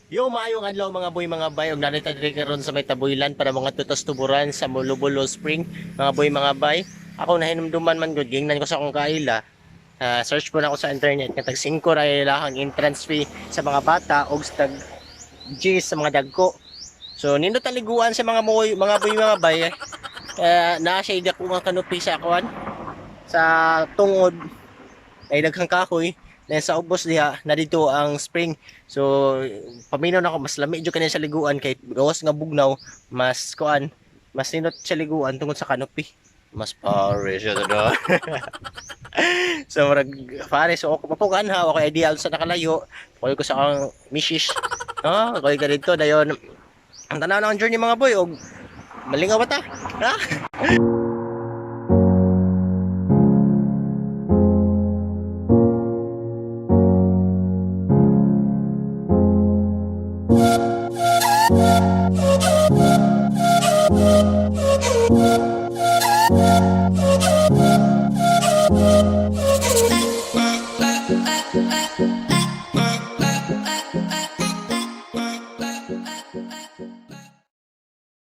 Yo, maayong adlaw, mga boy, mga bay, ug narito diri karon sa may Tabuylan para mga tutos tuburan sa Molubulo Spring, mga boy, mga bay. Ako nahinumduman man gud, gingnan ko sa akong kaila. Ah, search po na ako sa internet nga tag 5 ra ilahang entrance fee sa mga bata og sa tag G sa mga dagko. So nindot taliguan sa mga boy, mga boy, mga bay. Eh, naa siya dako nga canopy sa akuan sa tungod ay daghang kahoy na sa ubos diha na dito ang spring. So paminaw na ako, mas lami jud kani sa liguan kay gawas nga bugnaw, mas kuan, mas nindot sa liguan tungod sa canopy. Mas pare siya to. So murag pare, so ako mapugan ha, ako ideal sa nakalayo. Koy ko sa akong misis. No, koy ka dito dayon. Ang tanaw na ang journey, mga boy, og malingaw ba ta? Ha?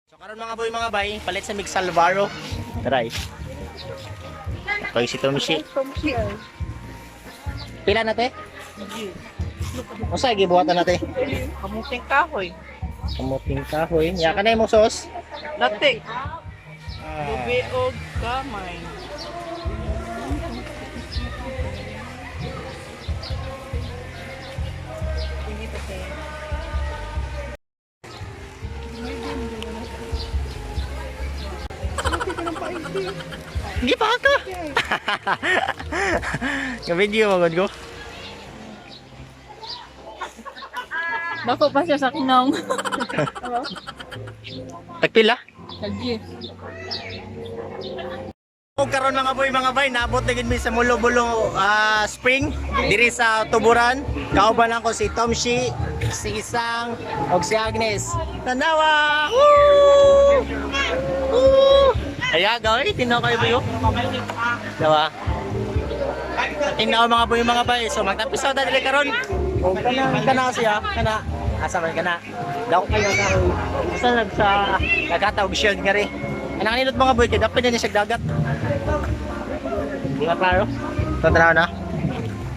So karon, mga boy, mga bay, palit sa Mig Salvaro. Try. Koy si Tomshi. Pila na te? Usa gibuhatan na te? Kamuting kahoy. Kamuting kahoy. Nya ka na imong sauce. Latik. Lubi og kamay. Hindi pa ka. Yung video magod ko. Bako pa siya sa kinong. Tagpila? Tagji. O karon, mga boy, mga bay, naabot na gid mi sa Mulubulo Spring diri sa Tuburan. Kauban ako si Tomshi, si Isang ug si Agnes. Tanawa! Woo! Woo! Aya gawin, tinaw kayo boy. Oh. Diba? Tinaw, mga boy, mga bay. So magtapisaw ta diri karon. O kana kana siya, kana asa man kana. Daw kayo na. Basta nag sa nagkataog shield nga ri. Anang nindot, mga boy, kay dapat na niya siya dagat. Di ba klaro? Itong tanaw na.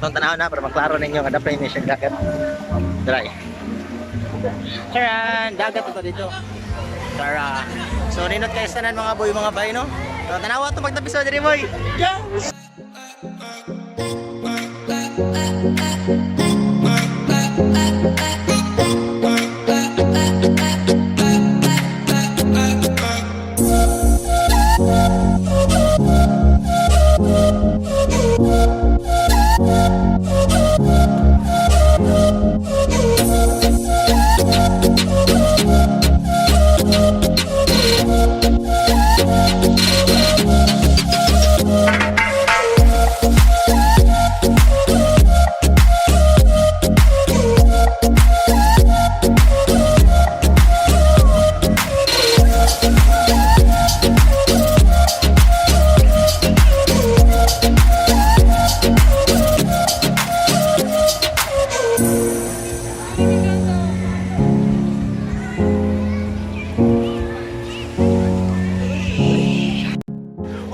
Itong tanaw na para maklaro ninyo nga dapat niya siya dagat. Try. Charan! Dagat ito dito. Tara. So nindot kayo sa tanan, mga boy, mga bay, no? So, tanawa ito pagtapisaw diri, boy. Yes!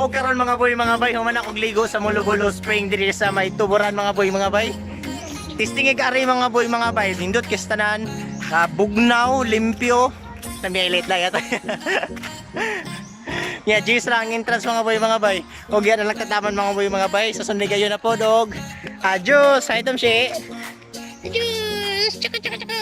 O karon, mga boy, mga bay, human akong ligo sa Mulubulo Spring diri sa may Tuburan, mga boy, mga bay. Testing ari, mga boy, mga bay, nindot kay sa tanan, bugnaw, limpyo. Nami lang yata. Yeah, G's lang ang entrance, mga boy, mga bay. Og yan ang nagtataman, mga boy, mga bay. Sa sunod kayo na po dog. Adios, hi Tomshi. Adios. Chaka chaka chaka.